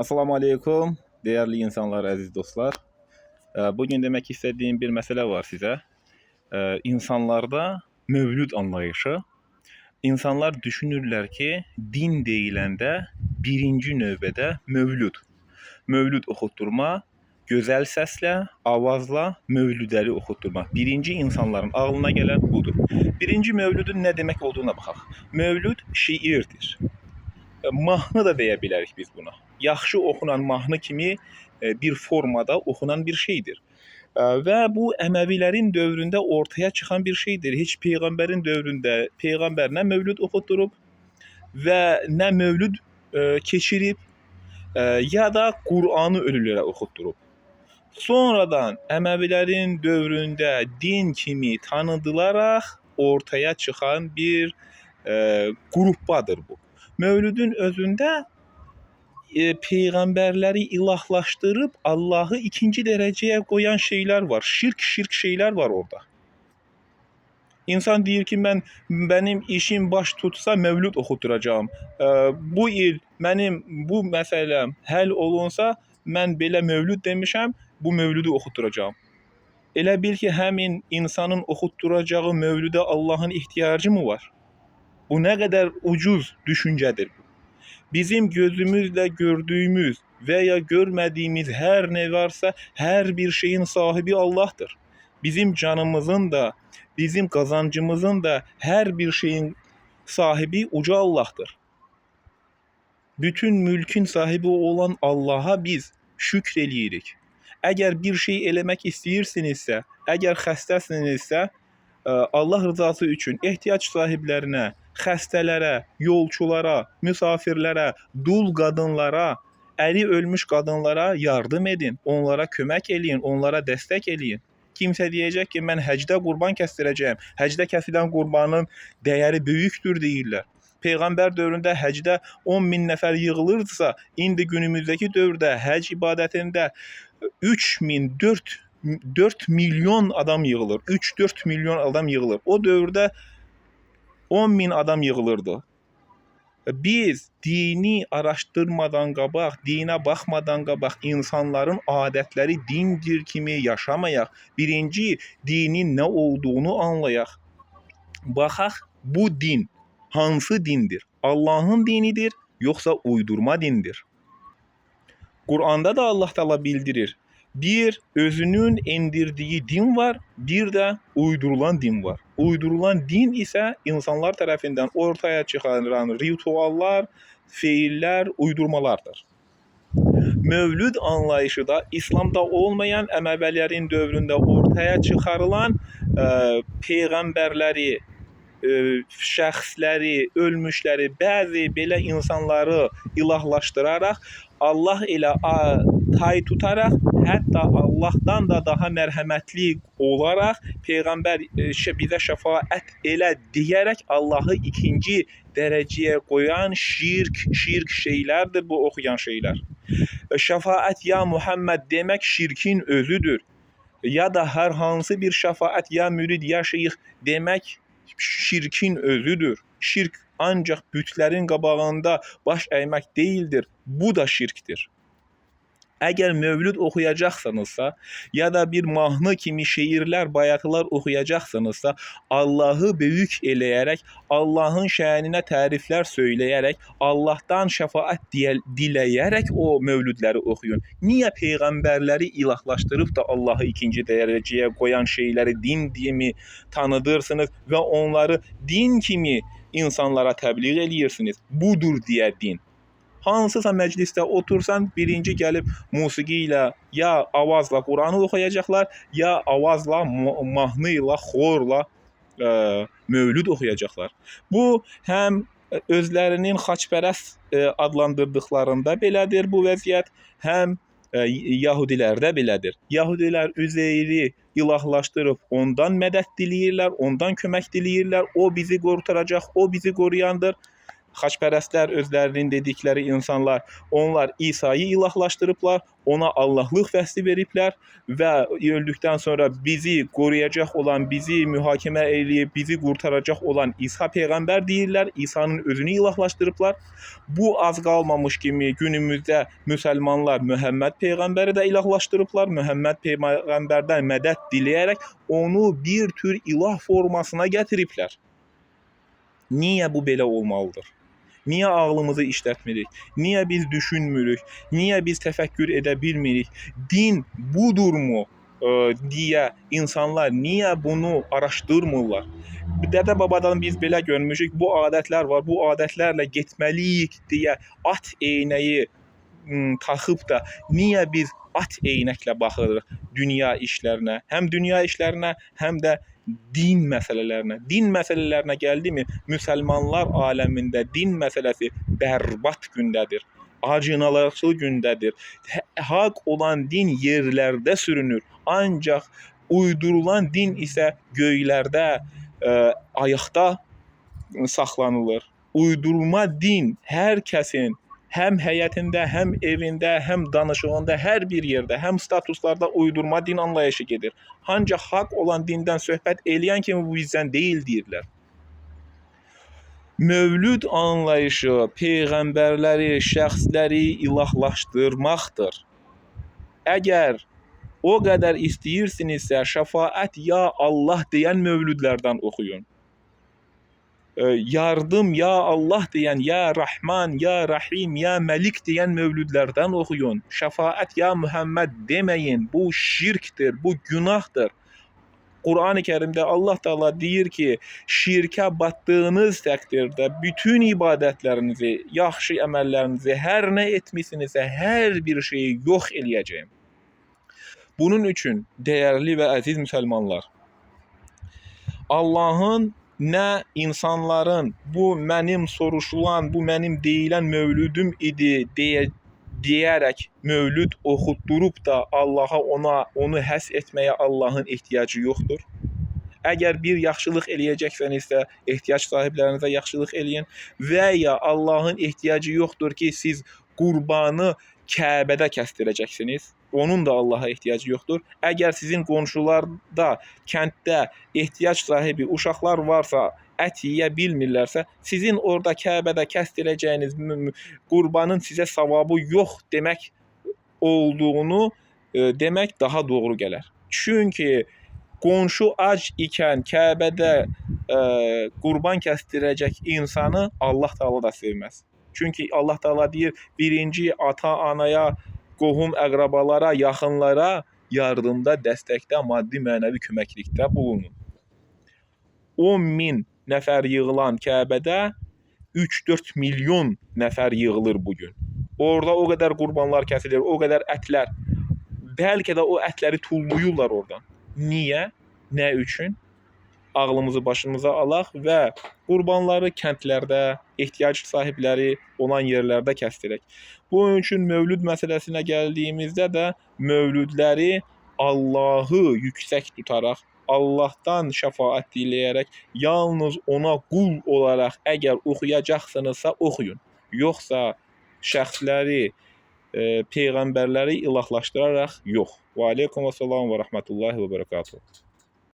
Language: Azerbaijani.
Assalamu aleykum değerli insanlar, aziz dostlar. Bugün demek istediğim bir mesele var size. İnsanlarda mövlüd anlayışı. İnsanlar düşünürler ki din deyiləndə birinci növbədə mövlüd. Mövlüd oxutturma, gözəl səslə, avazla mövlüdləri oxutturma. Birinci insanların ağlına gələn budur. Birinci mövlüdün nə demək olduğuna baxaq. Mövlüd şiirdir. Mahnı da deyə bilərik biz buna. Yaxşı oxunan mahnı kimi bir formada oxunan bir şeydir. Və bu Əməvilərin dövründə ortaya çıxan bir şeydir. Heç peyğəmbərin dövründə peyğəmbər nə mövlüd oxutdurub və nə mövlüd keçirib, ya da Qur'anı ölülərə oxutdurub. Sonradan Əməvilərin dövründə din kimi tanıdılaraq ortaya çıxan bir qrupbadır bu. Mövlüdün özündə peyğəmbərləri ilahlaşdırıb Allahı ikinci dərəcəyə qoyan şeylər var. Şirk şeylər var orada. İnsan deyir ki, mənim işim baş tutsa mövlüd oxutduracağam. Bu il mənim bu məsələm həll olunsa, mən belə mövlüd demişəm, bu mövlüdü oxutduracağam. Elə bil ki, həmin insanın oxutduracağı mövlüdə Allahın ehtiyacı mı var? Bu nə qədər ucuz düşüncədir bu. Bizim gözümüzlə gördüyümüz və ya görmədiyimiz hər nə varsa, hər bir şeyin sahibi Allahdır. Bizim canımızın da, bizim qazancımızın da hər bir şeyin sahibi uca Allahdır. Bütün mülkün sahibi olan Allaha biz şükr eləyirik. Əgər bir şey eləmək istəyirsinizsə, əgər xəstəsinizsə, Allah rızası üçün ehtiyac sahiblərinə, xəstələrə, yolçulara, müsafirlərə, dul qadınlara, əri ölmüş qadınlara yardım edin, onlara kömək eləyin, onlara dəstək eləyin. Kimsə deyəcək ki, mən həcdə qurban kəsdirəcəyəm. Həcdə kəsilən qurbanın dəyəri böyükdür deyirlər. Peyğəmbər dövründə həcdə 10 min nəfər yığılırdısa, indi günümüzdəki dövrdə həcc ibadətində 3 min, 4 milyon adam yığılır. 3-4 milyon adam yığılır. O dövrdə 10 min adam yığılırdı. Biz dini araşdırmadan qabaq, dinə baxmadan qabaq insanların adətləri dindir kimi yaşamayaq. Birinci, dinin nə olduğunu anlayaq. Baxaq, bu din hansı dindir? Allahın dinidir, yoxsa uydurma dindir? Quranda da Allah Taala bildirir. Bir özünün endirdiyi din var, bir də uydurulan din var. Uydurulan din isə insanlar tərəfindən ortaya çıxarılan rituallar, feillər, uydurmalardır. Mövlüd anlayışı da İslamda olmayan Əməvilərin dövründə ortaya çıxarılan peyğəmbərləri, şəxsləri, ölmüşləri, bəzi belə insanları ilahlaşdıraraq Allah ilə tay tutaraq, hətta Allahdan da daha mərhəmətli olaraq peyğəmbər bizə şəfaət elə deyərək Allahı ikinci dərəcəyə qoyan şirk şeylərdir bu oxuyan şeylər. Şəfaət ya Muhammed demək şirkin özüdür. Ya da hər hansı bir şəfaət ya mürid ya şeyx demək şirkin özüdür. Şirk ancaq bütlərin qabağında baş əymək deyildir. Bu da şirkdir. Əgər mövlüd oxuyacaqsınızsa, ya da bir mahnı kimi şeirlər, bayatılar oxuyacaqsınızsa, Allahı böyük eləyərək, Allahın şəninə təriflər söyləyərək, Allahdan şəfaət diləyərək o mövlüdləri oxuyun. Niyə peyğəmbərləri ilahlaşdırıb da Allahı ikinci dərəcəyə qoyan şeyləri din kimi tanıdırsınız və onları din kimi insanlara təbliğ eləyirsiniz? Budur deyə din. Hansısa məclisdə otursan, birinci gəlib musiqi ilə ya avazla Quranı oxuyacaqlar, ya avazla, mahnı ilə, xorla mövlüd oxuyacaqlar. Bu həm özlərinin xaçpərəst adlandırdıqlarında belədir bu vəziyyət, həm Yahudilərdə belədir. Yahudilər Üzeyri ilahlaşdırıb ondan mədəd diləyirlər, ondan kömək diləyirlər. O bizi qurtaracaq, o bizi qoruyandır. Xaçpərəstlər özlərinin dedikləri insanlar, onlar İsa'yı ilahlaşdırıblar, ona Allahlıq vəsfi veriblər və öldükdən sonra bizi qoruyacaq olan, bizi mühakimə eləyib, bizi qurtaracaq olan İsa peyğəmbər deyirlər, İsa'nın özünü ilahlaşdırıblar. Bu az qalmamış kimi günümüzdə müsəlmanlar Məhəmməd peyğəmbəri də ilahlaşdırıblar. Məhəmməd peyğəmbərdən mədəd diləyərək onu bir tür ilah formasına gətiriblər. Niyə bu belə olmalıdır? Niyə ağlımızı işlətmirik? Niyə biz düşünmürük? Niyə biz təfəkkür edə bilmirik? Din budurmu deyə insanlar niyə bunu araşdırmırlar? Dədə babadan biz belə görmüşük, bu adətlər var, bu adətlərlə getməliyik deyə at eynəyi taxıb da niyə biz at eynəklə baxırıq dünya işlərinə? Həm dünya işlərinə, həm də din məsələlərinə. Din məsələlərinə gəldimi, müsəlmanlar aləmində din məsələsi bərbad gündədir. Acınacaqlı gündədir. Haqq olan din yerlərdə sürünür. Ancaq uydurulan din isə göylərdə, ayaqda saxlanılır. Uydurma din hər kəsin həm həyətində, həm evində, həm danışığında, hər bir yerdə, həm statuslarda uydurma din anlayışı gedir. Ancaq haqq olan dindən söhbət eləyən kimi bu bizdən deyil deyirlər. Mövlüd anlayışı peyğəmbərləri, şəxsləri ilahlaşdırmaqdır. Əgər o qədər istəyirsinizsə, şəfaət ya Allah deyən mövlüdlərdən oxuyun. Yardım ya Allah deyən, ya Rahman, ya Rahim, ya Məlik deyən mövlüdlərdən oxuyun. Şəfaət ya Muhammed deməyin. Bu şirkdir, bu günahdır. Qur'an-ı Kərimdə Allah Teala deyir ki, şirkə batdığınız təqdirdə bütün ibadətlərinizi, yaxşı əməllərinizi, hər nə etmisinizsə, hər bir şeyi yox eləyəcəyim. Bunun üçün dəyərli və əziz müsəlmanlar, Allahın nə insanların bu mənim soruşulan, bu mənim deyilən mövlüdüm idi deyərək mövlüd oxutdurub da Allaha onu həss etməyə Allahın ehtiyacı yoxdur. Əgər bir yaxşılıq eləyəcəksənizsə, ehtiyac sahiblərinizə yaxşılıq eləyin və ya Allahın ehtiyacı yoxdur ki, siz qurbanı Kəbədə kəsdirəcəksiniz. Onun da Allaha ehtiyacı yoxdur. Əgər sizin qonşularda, kənddə ehtiyac sahibi uşaqlar varsa, ət yeyə bilmirlərsə, sizin orada Kəbədə kəsdirəcəyiniz qurbanın sizə savabı yox demək olduğunu demək daha doğru gələr. Çünki qonşu ac ikən Kəbədə qurban kəsdirəcək insanı Allah Taala da sevməz. Çünki Allah Taala deyir, birinci ata-anaya, qohum əqrabalara, yaxınlara yardımda, dəstəkdə, maddi, mənəvi köməklikdə bulunun. 10 min nəfər yığılan Kəbədə 3-4 milyon nəfər yığılır bugün. Orada o qədər qurbanlar kəsilir, o qədər ətlər. Bəlkə də o ətləri tulluyurlar oradan. Niyə? Nə üçün? Ağlımızı başımıza alaq və qurbanları kəndlərdə, ehtiyac sahibləri olan yerlərdə kəsdirək. Bunun üçün mövlüd məsələsinə gəldiyimizdə də mövlüdləri Allahı yüksək tutaraq, Allahdan şəfaət diləyərək, yalnız ona qul olaraq əgər oxuyacaqsınızsa oxuyun. Yoxsa şəxsləri, peyğəmbərləri ilahlaşdıraraq yox. Və aleykum əssalam və rəhmətullahi və bərəkatuhu.